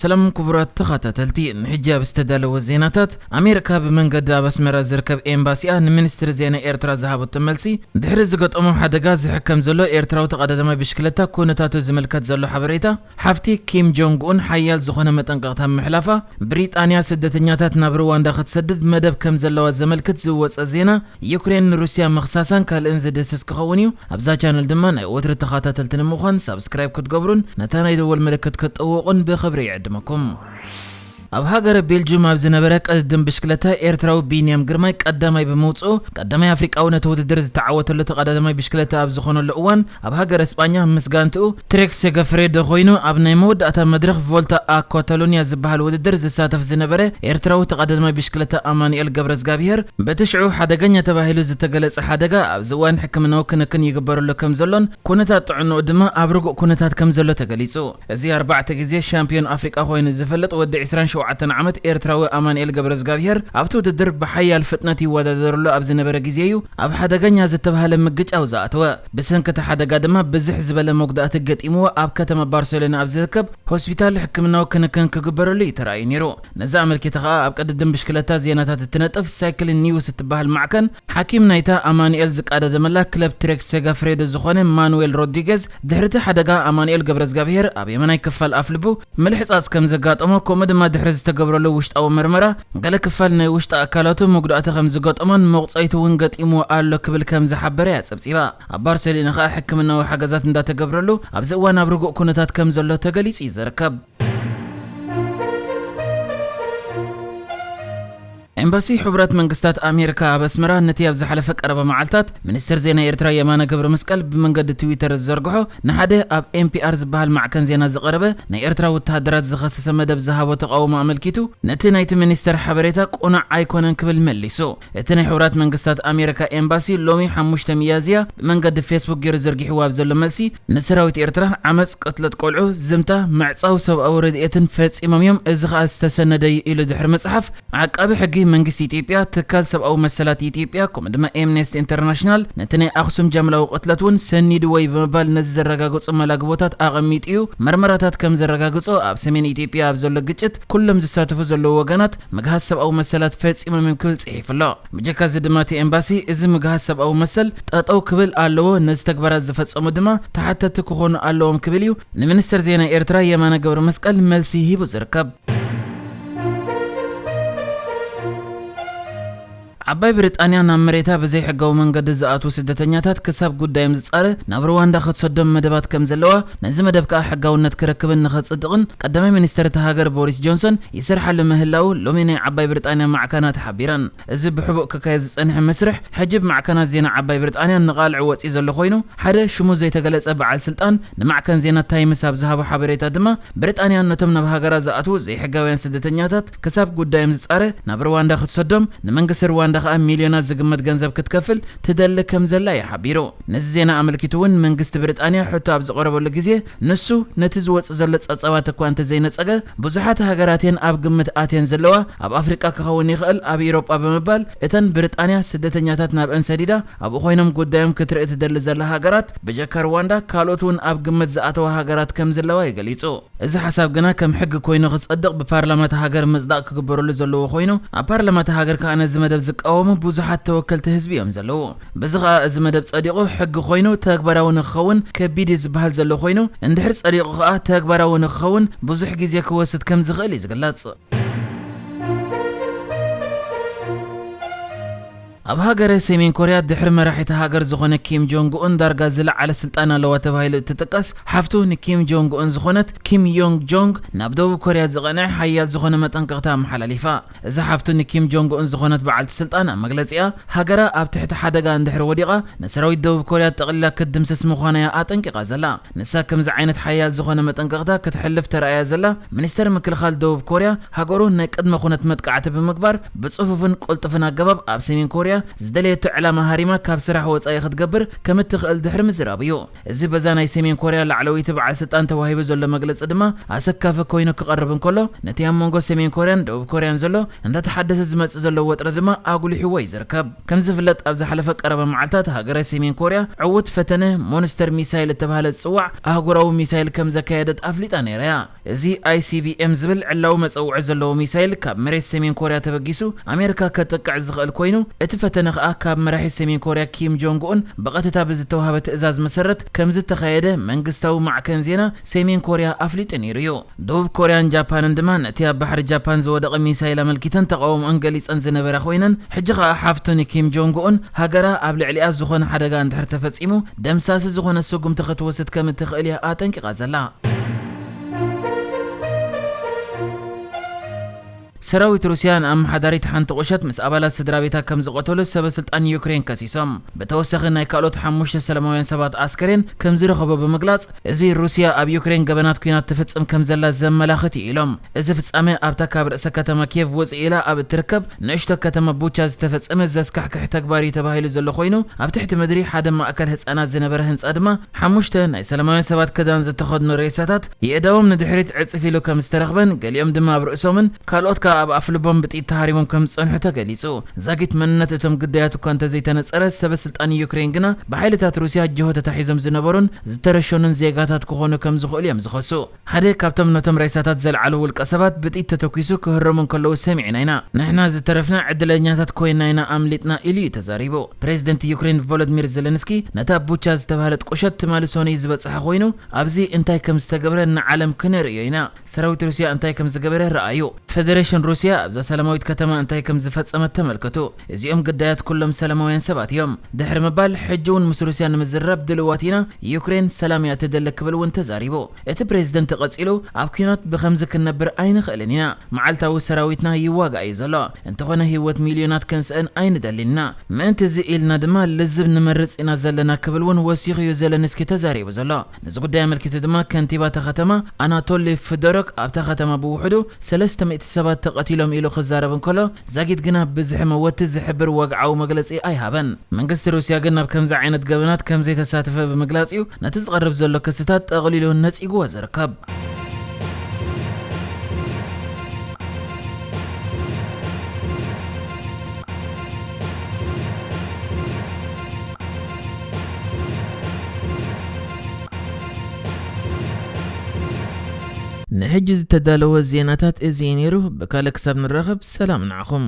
ሰላም ክቡራት ተኸታተልቲ፣ ንሕጂ ኣብ ዝተዳለወ ዜናታት፣ ኣሜሪካ ብመንገዲ ኣብ ኣስመራ ዝርከብ ኤምባሲኣ ንሚኒስትሪ ዜና ኤርትራ ዝሃበቶ መልሲ፣ ድሕሪ ዝገጠሞ ሓደጋ ዝሕከም ዘሎ ኤርትራዊ ተቐዳዳማይ ብሽክለታ ኩነታቱ ዝምልከት ዘሎ ሓበሬታ፣ ሓፍቲ ኪም ጆንግ ኡን ሓያል ዝኾነ መጠንቀቕታ ምሕላፋ፣ ብሪጣንያ ስደተኛታት ናብ ሩዋንዳ ክትሰድድ መደብ ከም ዘለዋ ዘመልክት ዝወጸ ዜና፣ ዩክሬን ንሩስያ ምኽሳሳን ካልእን ዝድህስስ ክኸውን እዩ። ኣብዛ ቻነል ድማ ናይ ወትሪ ተኸታተልቲ ንምዃን ሳብስክራይብ ክትገብሩን ነታ ናይ ደወል ምልክት ክትጠውቑን ብኽብሪ ይዕድመኩም። ኣብ ሃገረ ቤልጅም ኣብ ዝነበረ ቅድድም ብሽክለታ ኤርትራዊ ቢንያም ግርማይ ቀዳማይ ብምውፅኡ፣ ቀዳማይ ኣፍሪቃዊ ነቲ ውድድር ዝተዓወተሉ ተቐዳዳማይ ብሽክለታ ኣብ ዝኾነሉ እዋን፣ ኣብ ሃገረ እስጳኛ ምስ ጋንትኡ ትሬክ ሴጋፍሬዶ ኮይኑ ኣብ ናይ መወዳእታ መድረኽ ቮልታ ኣ ካታሎኒያ ዝበሃል ውድድር ዝሳተፍ ዝነበረ ኤርትራዊ ተቐዳዳማይ ብሽክለታ ኣማኑኤል ገብረዝጋብሄር በቲ ሽዑ ሓደገኛ ተባሂሉ ዝተገለጸ ሓደጋ ኣብዚ እዋን ሕክምናዊ ክንክን ይግበረሉ ከም ዘሎን ኩነታት ጥዕንኡ ድማ ኣብ ርጉእ ኩነታት ከም ዘሎ ተገሊጹ። እዚ ኣርባዕተ ግዜ ሻምፒዮን ኣፍሪቃ ኮይኑ ዝፈልጥ ወዲ ዕስራን ሸውዓተን ዓመት ኤርትራዊ ኣማኑኤል ገብረዝጋብሄር ኣብቲ ውድድር ብሓያል ፍጥነት ይወዳደረሉ ኣብ ዝነበረ ግዜ እዩ ኣብ ሓደገኛ ዝተባህለ ምግጫው ዝኣተወ። ብሰንኪ እቲ ሓደጋ ድማ ብዝሕ ዝበለ መጉዳእቲ ገጢምዎ ኣብ ከተማ ባርሴሎና ኣብ ዝርከብ ሆስፒታል ሕክምናዊ ክንክን ክግበረሉ እዩ ተራእዩ ነይሩ። ነዚ ኣመልኪቱ ከኣ ኣብ ቅድድም ብሽክለታ ዜናታት እትነጥፍ ሳይክሊን ኒውስ እትበሃል ማዕከን፣ ሓኪም ናይታ ኣማኑኤል ዝቃዳደመላ ክለብ ትሬክ ሴጋፍሬዶ ዝኾነ ማኑዌል ሮድሪጌዝ፣ ድሕሪ እቲ ሓደጋ ኣማኑኤል ገብረዝጋብሄር ኣብ የመናይ ክፋል ኣፍልቡ ምልሕጻጽ ከም ዘጋጠሞ፣ ከምኡ ድማ ድሕሪ ዝተገብረሉ ውሽጣዊ መርመራ፣ ገለ ክፋል ናይ ውሽጢ ኣካላቱ መጉዳእቲ ከም ዝገጠሞን መቑጸይቱ እውን ገጢምዎ ኣሎ ክብል ከም ዝሓበረ እያ ጸብጺባ። ኣብ ባርሴሎና ከኣ ሕክምናዊ ሓገዛት እንዳተገብረሉ ኣብዚ እዋን ኣብ ርጉእ ኩነታት ከም ዘሎ ተገሊጹ እዩ ዝርከብ። ኤምባሲ ሕቡራት መንግስታት ኣሜሪካ ኣብ ኣስመራ ነቲ ኣብ ዝሓለፈ ቀረባ መዓልታት ሚኒስትር ዜና ኤርትራ የማነ ገብረ መስቀል ብመንገዲ ትዊተር ዝዘርግሖ ንሓደ ኣብ ኤን ፒ ኣር ዝበሃል ማዕከን ዜና ዝቐረበ ናይ ኤርትራ ወተሃደራት ዝኸሰሰ መደብ ዝሃቦ ተቓውሞ ኣመልኪቱ ነቲ ናይቲ ሚኒስተር ሓበሬታ ቅኑዕ ኣይኮነን ክብል መሊሱ። እቲ ናይ ሕቡራት መንግስታት ኣሜሪካ ኤምባሲ ሎሚ ሓሙሽተ ሚያዝያ ብመንገዲ ፌስቡክ ገይሩ ዘርጊሕዎ ኣብ ዘሎ መልሲ፣ ንሰራዊት ኤርትራ ዓመጽ፣ ቅትለት ቆልዑ፣ ዝምታ፣ ምዕጻው ሰብኣዊ ረድኤትን ፈጺሞም እዮም፣ እዚ ኸኣ ዝተሰነደ እዩ ኢሉ ድሕሪ ምጽሓፍ፣ ዓቃቢ ሕጊ መንግስቲ ኢትዮጵያ ትካል ሰብኣዊ መሰላት ኢትዮጵያ ከምኡ ድማ ኤምነስቲ ኢንተርናሽናል ነቲ ናይ ኣኽሱም ጃምላዊ ቅትለት እውን ሰኒድዎ እዩ ብምባል ነዚ ዘረጋግጹ መላግቦታት ኣቐሚጡ እዩ። መርመራታት ከም ዘረጋግጾ ኣብ ሰሜን ኢትዮጵያ ኣብ ዘሎ ግጭት ኩሎም ዝሳተፉ ዘለዉ ወገናት ምግሃስ ሰብኣዊ መሰላት ፈጺሞም እዮም ክብል ጽሒፉ ኣሎ። ብጀካ እዚ ድማ እቲ ኤምባሲ እዚ ምግሃስ ሰብኣዊ መሰል ጠጠው ክብል ኣለዎ፣ ነዚ ተግባራት ዝፈጸሙ ድማ ተሓተቲ ክኾኑ ኣለዎም ክብል እዩ ንሚኒስትር ዜና ኤርትራ የማነ ገብረ መስቀል መልሲ ሂቡ ዝርከብ። ዓባይ ብሪጣንያ ናብ መሬታ ብዘይሕጋዊ መንገዲ ዝኣትዉ ስደተኛታት ክሳብ ጉዳዮም ዝጻረ ናብ ሩዋንዳ ክትሰዶም መደባት ከም ዘለዋ፣ ነዚ መደብ ከኣ ሕጋውነት ክረክብን ንኸጽድቕን ቀዳማይ ሚኒስተር እታ ሃገር ቦሪስ ጆንሰን ይሰርሓሉ ምህላዉ ሎሚ ናይ ዓባይ ብሪጣንያ ማዕከናት ሓቢረን። እዚ ብሕቡእ ክካየድ ዝጸንሐ መስርሕ ሕጂ ብማዕከናት ዜና ዓባይ ብሪጣንያ ንቓልዕ ወጺኡ ዘሎ ኮይኑ፣ ሓደ ሽሙ ዘይተገለጸ በዓል ስልጣን ንማዕከን ዜና ታይምስ ኣብ ዝሃቦ ሓበሬታ ድማ፣ ብሪጣንያ ነቶም ናብ ሃገራ ዝኣትዉ ዘይሕጋውያን ስደተኛታት ክሳብ ጉዳዮም ዝጻረ ናብ ሩዋንዳ ክትሰዶም፣ ንመንግስቲ ሩዋንዳ ከኣ ሚልዮናት ዝግመት ገንዘብ ክትከፍል ትደሊ ከም ዘላ እዩ ሓቢሩ። ነዚ ዜና ኣመልኪቱ እውን መንግስቲ ብሪጣንያ ሕቶ ኣብ ዝቐረበሉ ግዜ፣ ንሱ ነቲ ዝወጽእ ዘሎ ጸብጻባት እኳ እንተዘይነጸገ፣ ብዙሓት ሃገራት እየን ኣብ ግምት ኣትየን ዘለዋ፣ ኣብ ኣፍሪቃ ክኸውን ይኽእል፣ ኣብ ኤውሮጳ ብምባል እተን ብሪጣንያ ስደተኛታት ናብአን ሰዲዳ ኣብኡ ኮይኖም ጉዳዮም ክትርኢ ትደሊ ዘላ ሃገራት ብጀካ ሩዋንዳ ካልኦት እውን ኣብ ግምት ዝኣተዋ ሃገራት ከም ዘለዋ እዩ ገሊጹ። እዚ ሓሳብ ግና ከም ሕጊ ኮይኑ ክጸድቕ ብፓርላማ እታ ሃገር ምጽዳቕ ክግበረሉ ዘለዎ ኮይኑ፣ ኣብ ፓርላማ እታ ሃገር ከኣ ነዚ መደብ ዝቃወሙ ብዙሓት ተወከልቲ ህዝቢ እዮም ዘለዉ። በዚ ከኣ እዚ መደብ ጸዲቑ ሕጊ ኮይኑ ተግባራዊ ንክኸውን ከቢድ እዩ ዝበሃል ዘሎ ኮይኑ፣ እንድሕር ጸዲቑ ከኣ ተግባራዊ ንክኸውን ብዙሕ ግዜ ክወስድ ከም ዝኽእል እዩ ዝግለጽ። ኣብ ሃገረ ሰሜን ኮርያ ድሕሪ መራሒት ሃገር ዝኾነ ኪም ጆንግ ኡን ዳርጋ ዝለዓለ ስልጣን ኣለዋ ተባሂሉ እትጥቀስ ሓፍቱ ንኪም ጆንግ ኡን ዝኾነት ኪም ዮንግ ጆንግ ናብ ደቡብ ኮርያ ዝቐንዐ ሓያል ዝኾነ መጠንቀቕታ ኣመሓላሊፋ። እዛ ሓፍቱ ንኪም ጆንግ ኡን ዝኾነት በዓልቲ ስልጣን ኣብ መግለጺኣ፣ ሃገራ ኣብ ትሕቲ ሓደጋ እንድሕር ወዲቓ ንሰራዊት ደቡብ ኮርያ ጠቕሊላ ክትድምስስ ምዃና እያ ኣጠንቂቓ ዘላ። ንሳ ከምዚ ዓይነት ሓያል ዝኾነ መጠንቀቕታ ክትሕልፍ ተራእያ ዘላ ሚኒስተር ምክልኻል ደቡብ ኮርያ፣ ሃገሩ ናይ ቅድመ ኩነት መጥቃዕቲ ብምግባር ብጽፉፍን ቅልጡፍን ኣገባብ ኣብ ሰሜን ኮርያ ዝደለየቶ ዕላማ ሃሪማ ካብ ስራሕ ወጻኢ ክትገብር ከም እትኽእል ድሕሪ ምዝራቡ እዩ። እዚ በዛ ናይ ሰሜን ኮርያ ላዕለወይቲ በዓል ስልጣን ተዋሂቡ ዘሎ መግለጺ ድማ ኣሰካፊ ኮይኑ ክቐርብ እንከሎ፣ ነቲ ኣብ መንጎ ሰሜን ኮርያን ደቡብ ኮርያን ዘሎ እንዳተሓደሰ ዝመጽእ ዘሎ ወጥረት ድማ ኣጉሊሕዎ እዩ ዝርከብ። ከም ዝፍለጥ፣ ኣብ ዝሓለፈ ቀረባ መዓልታት ሃገረ ሰሜን ኮርያ ዕዉት ፈተነ ሞንስተር ሚሳይል እተባህለ ዝጽዋዕ ኣህጉራዊ ሚሳይል ከም ዘካየደት ኣፍሊጣ ነይራ እያ። እዚ ኣይ ሲ ቢ ኤም ዝብል ዕላዊ መጸውዒ ዘለዎ ሚሳይል ካብ መሬት ሰሜን ኮርያ ተበጊሱ ኣሜሪካ ከጥቅዕ ዝኽእል ኮይኑ፣ እቲ ፈተነ ከኣ ካብ መራሒ ሰሜን ኮርያ ኪም ጆንግ ኡን ብቐጥታ ብዝተዋህበ ትእዛዝ መሰረት ከም ዝተኻየደ መንግስታዊ ማዕከን ዜና ሰሜን ኮርያ ኣፍሊጡ ነይሩ እዩ። ደቡብ ኮርያን ጃፓንን ድማ ነቲ ኣብ ባሕሪ ጃፓን ዝወደቐ ሚሳይል ኣመልኪተን ተቓውሞኣን ገሊጸን ዝነበራ ኮይነን፣ ሕጂ ከኣ ሓፍቱ ንኪም ጆንግ ኡን ሃገራ ኣብ ልዕሊኣ ዝኾነ ሓደጋ እንድሕር ተፈጺሙ ደምሳሲ ዝኾነ ስጉምቲ ክትወስድ ከም እትኽእል እያ ኣጠንቂቓ ዘላ። ሰራዊት ሩስያ ንኣመሓዳሪት ሓንቲ ቁሸት ምስ ኣባላት ስድራ ቤታ ከም ዝቐተሉ ሰበ ስልጣን ዩክሬን ከሲሶም። ብተወሳኺ ናይ ካልኦት ሓሙሽተ ሰላማውያን ሰባት ኣስከሬን ከም ዝረኸቡ ብምግላጽ፣ እዚ ሩስያ ኣብ ዩክሬን ገበናት ኲናት ትፍጽም ከም ዘላ ዘመላኽት እዩ ኢሎም። እዚ ፍጻመ ኣብታ ካብ ርእሰ ከተማ ኪየቭ ውጽእ ኢላ ኣብ እትርከብ ንእሽቶ ከተማ ቡቻ ዝተፈጸመ ዘስካሕክሕ ተግባር እዩ ተባሂሉ ዘሎ ኮይኑ፣ ኣብ ትሕቲ ምድሪ ሓደ ማእከል ህጻናት ዝነበረ ህንጻ ድማ ሓሙሽተ ናይ ሰላማውያን ሰባት ክዳን ዝተኸድኑ ሬሳታት የእዳዎም ንድሕሪት ዕጽፍ ኢሉ ከም ዝተረኽበን፣ ገሊኦም ድማ ኣብ ርእሶምን ካልኦት ከኣ ኣብ ኣፍልቦም ብጥይት ተሃሪሞም ከም ዝጸንሑ ተገሊጹ። ዛጊት መንነት እቶም ግዳያት እኳ እንተዘይተነጸረ፣ ሰበ ስልጣን ዩክሬን ግና ብሓይልታት ሩስያ ጅሆ ተታሒዞም ዝነበሩን ዝተረሸኑን ዜጋታት ክኾኑ ከም ዝኽእሉ እዮም ዝኸሱ። ሓደ ካብቶም ነቶም ሬሳታት ዘልዓሉ ውልቀ ሰባት ብጥይት ተተኲሱ ክህረሙ እንከለዉ ሰሚዕና ኢና። ንሕና ዝተረፍና ዕድለኛታት ኮይና ኢና ኣምሊጥና ኢሉ እዩ ተዛሪቡ። ፕሬዚደንት ዩክሬን ቮሎዲሚር ዜለንስኪ ነታ ቡቻ ዝተባህለት ቁሸት ትማሊ ሰኑይ ዝበጽሐ ኮይኑ፣ ኣብዚ እንታይ ከም ዝተገብረ ንዓለም ክነርእዮ ኢና። ሰራዊት ሩስያ እንታይ ከም ዝገበረ ረኣዩ። ፈደሬሽን ሩስያ ኣብዛ ሰላማዊት ከተማ እንታይ ከም ዝፈጸመት ተመልከቱ። እዚኦም ግዳያት ኩሎም ሰላማውያን ሰባት እዮም። ድሕሪ ምባል፣ ሕጂ እውን ምስ ሩስያ ንምዝራብ ድልዋት ኢና፣ ዩክሬን ሰላም እያ ትደሊ ክብል እውን ተዛሪቡ። እቲ ፕሬዚደንት ቀጺሉ፣ ኣብ ኲናት ብኸምዚ ክንነብር ኣይንኽእልን ኢና። መዓልታዊ ሰራዊትና ይዋጋእ እዩ ዘሎ። እንተኾነ ህይወት ሚልዮናት ክንስእን ኣይንደልን ኢና። ምእንቲ እዚ ኢልና ድማ ልዝብ ንመርጽ ኢና ዘለና ክብል እውን ወሲኹ እዩ ዘለንስኪ ተዛሪቡ ዘሎ። ነዚ ጉዳይ ኣመልኪቱ ድማ ከንቲባ እታ ከተማ ኣናቶሊ ፍዶሮክ ኣብታ ከተማ ብውሕዱ ሰለስተ ሚእቲ ሰባት ተቐቲሎም ኢሉ ክዛረብ እንከሎ፣ ዛጊት ግና ብዝሒ መወቲ ዝሕብር ወግዓዊ መግለጺ ኣይሃበን። መንግስቲ ሩስያ ግን ናብ ከምዚ ዓይነት ገበናት ከም ዘይተሳተፈ ብምግላጽ እዩ ነቲ ዝቐርብ ዘሎ ክስታት ጠቕሊሉ ነጺግዎ ዝርከብ። ንሕጂ ዝተዳለወ ዜናታት እዚ እዩ ነይሩ። ብካልእ ክሳብ ንራኸብ ሰላም ንዓኹም።